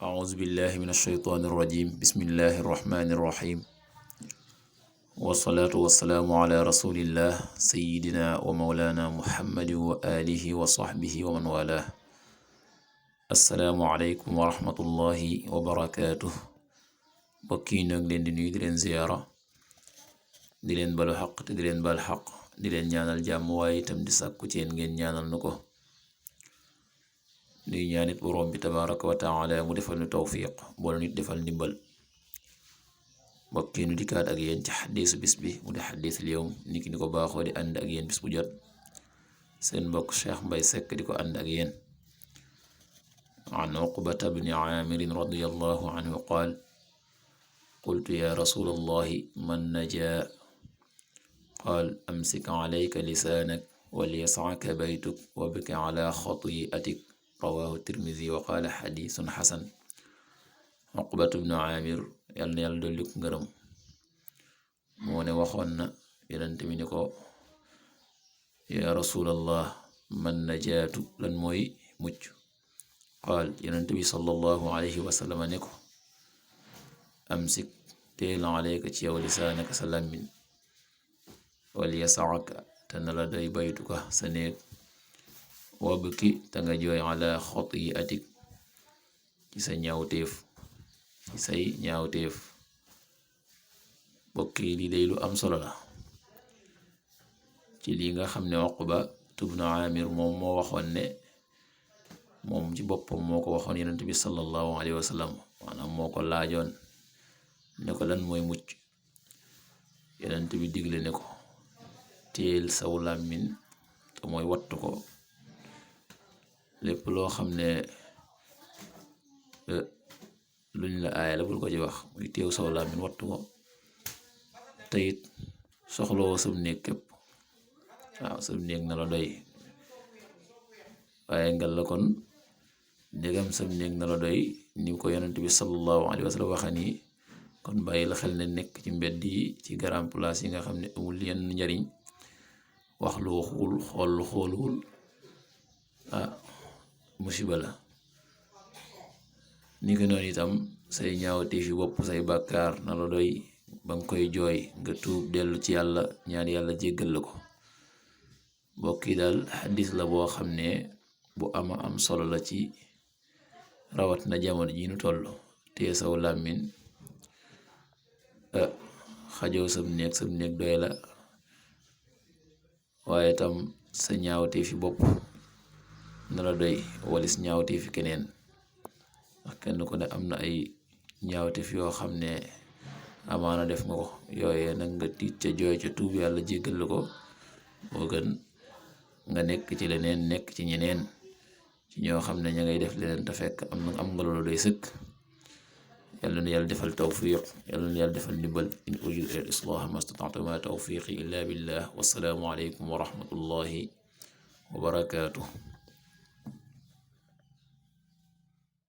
أعوذ بالله من الشيطان الرجيم بسم الله الرحمن الرحيم والصلاة والسلام على رسول الله سيدنا ومولانا محمد وآله وصحبه ومن والاه السلام عليكم ورحمة الله وبركاته bokki ñoo ngi leen di nuyu di leen ziyaara di leen balu xaq te di leen bal xaq di leen ñaanal jàmm waaye itam di sàkku ci yéen ngeen ñaanal nu ko nuy ñaanit boroom bi tabaraka wa taala mu defal nu tawfiq boole nit defal ndimbal bokki nu dikkaat ak yéen ci xadiisu bis bi mu di xadiisul yawm niki ni ko baaxoo di ànd ak yéen bis bu jot seen mbokk Cheikh Mbaye Seck di ko ànd ak yéen an Uqbata bni Aamirin radiyallahu anhu qaal qultu ya rasulallahi man najaa qaal amsik alayka lisaanak walyas'aka baytuk wabki ala xati'atik rawaahu tirmidi wa qaala xadiisun xasan. Uqbatu bnu Aamir yal na yàlla dolli ko ngërëm moo ne waxoon na yonent bi ni ko ya rasulallah man najaatu lan mooy mucc qaal yonent bi sallallahu alayhi wa sallam ne ko amsik teel alayka ci yow lisaanaka sa làmmiñ wal yas'aka te na la doy baytuka sa néeg wabki te nga jooy ala xati'atik ci sa ñaawteef ci say ñaawteef bokki li day lu am solo la ci li nga xam ne Uqba ibnu Aamir moom moo waxoon ne moom ci boppam moo ko waxoon yonent bi sallallahu alayhi wa sallam maanaam moo ko laajoon ne ko lan mooy mucc yonent bi digle ne ko teel saw làmmiñ te mooy wattu ko lépp loo xam ne luñ la aaya la bul ko ci wax muy teew saw làmmiñ wattu ko te it soxlawoo sam néeg képp waaw sam néeg na la doy waaye ngal la kon ndegam sam néeg na la doy ni ko yonent bi sallallahu alayhi wa sallam waxa nii kon bàyyi la xel ne nekk ci mbedd yi ci grand place yi nga xam ne amul yenn njariñ wax lu waxul xool lu xooluwul musiba la ni ko noonu itam say ñaawteefi bopp say bàkkaar na la doy ba nga koy jooy nga tuub dellu ci yàlla ñaan yàlla jéggal la ko mbokk yi daal xadis la boo xam ne bu ama am solo la ci rawat na jamono ji nu toll te saw làmmiñ xajoo sam néeg doy la waaye tam sa ñaawteefi bopp na la doy walis ñaawteefi keneen ndax kenn ku ne am na ay ñaawteef yoo xam ne amaana def nga ko yooye nag nga tiit ca jooy ca tuub yàlla jéggal la ko moo gën nga nekk ci leneen nekk ci ñeneen ci ñoo xam ne ña ngay def leneen te fekk am nga loolu doy sëkk. yàlla na yàlla defal tawfiq yàlla na yàlla defal ndimbal in uridu illa al-islaha ma stata'tu ma tawfiqi illa billah wassalaamu aleykum wa rahmatullahi wa barakatuh.